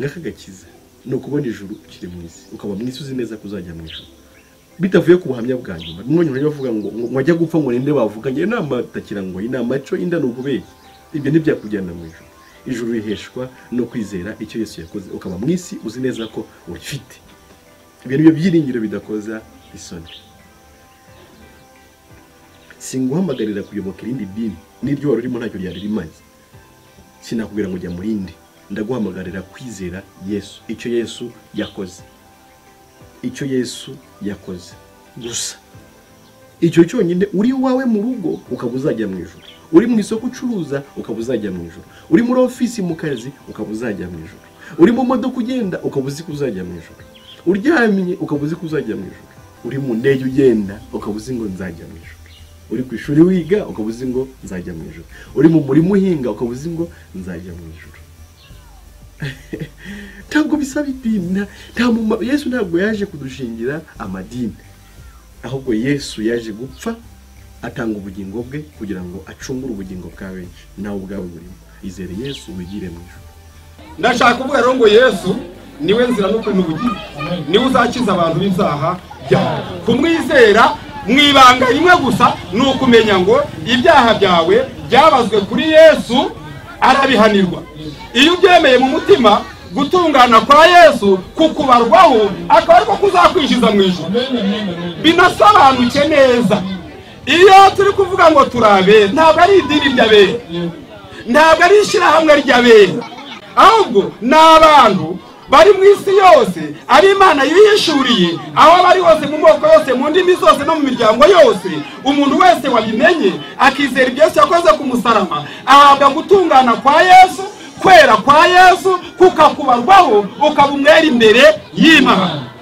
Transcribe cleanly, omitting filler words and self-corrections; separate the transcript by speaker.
Speaker 1: Ngaka gakiza ni ukubona ijuru ukiri mu isi, ukaba mu isi uzi neza kuzajya mu ijuru bitavuye ku buhamya bwa nyuma. Mwonye bavuga ngo wajya gupfa ngo ninde bavuganye inama takira ngo inama cyo inda ni ukubeshya, ibyo ntibyakujyana mu ijuru. Ijuru riheshwa no kwizera icyo Yesu yakoze, ukaba mu isi uzi neza ko urifite. Ibyo nibyo byiringiro bidakoza isoni. Singuhamagarira kuyoboka irindi dini n'iryo wari urimo ntacyo ryari rimaze, sinakubwira ngo jya mu rindi, ndaguhamagarira kwizera Yesu, icyo Yesu yakoze, icyo Yesu yakoze gusa, icyo cyonyine. Uri iwawe mu rugo ukaba uzajya mu ijuru, uri mu isoko ucuruza ukaba uzajya mu ijuru, uri muri ofisi mu kazi ukaba uzajya mu ijuru, uri mu modoka ugenda ukaba uzi ko uzajya mu ijuru, uryamye ukaba uzi ko uzajya mu ijuru, uri mu ndege ugenda ukaba uzi ngo nzajya mu ijuru, uri ku ishuri wiga ukaba uzi ngo nzajya mu ijuru, uri mu murima uhinga ukaba uzi ngo nzajya mu ijuru. Ntabwo bisaba idini, nta mumaro. Yesu ntabwo yaje kudushingira amadini, ahubwo Yesu yaje gupfa atanga ubugingo bwe kugira ngo acungure ubugingo bwa benshi, nawe ubwawe burimo. Izere Yesu wigire mu ijuru.
Speaker 2: Ndashaka kuvuga rero ngo Yesu niwe nzira n'ukuri n'ubugingo, niwe uzakiza abantu b'ibyaha byabo. Kumwizera mu ibanga rimwe gusa ni ukumenya ngo ibyaha byawe byabazwe kuri Yesu arabihanirwa. Iyo ubyemeye mu mutima, gutungana kwa Yesu kukubarwaho akaba ariko kuzakwinjiza mu ijuru. Binasobanuke neza, iyo turi kuvuga ngo turabera, ntabwo ari idini ry'abera, ntabwo ari ishyirahamwe ry'abera, ahubwo ni abantu bari mu isi yose, ari Imana yihishuriye aho bari hose, mu moko yose, mu ndimi zose no mu miryango yose. Umuntu wese wabimenye akizera ibyo Yesu yakoze ku musaraba ahabwa gutungana kwa Yesu, kwera kwa Yesu kukakubarwaho, ukaba umwere imbere y'Imana.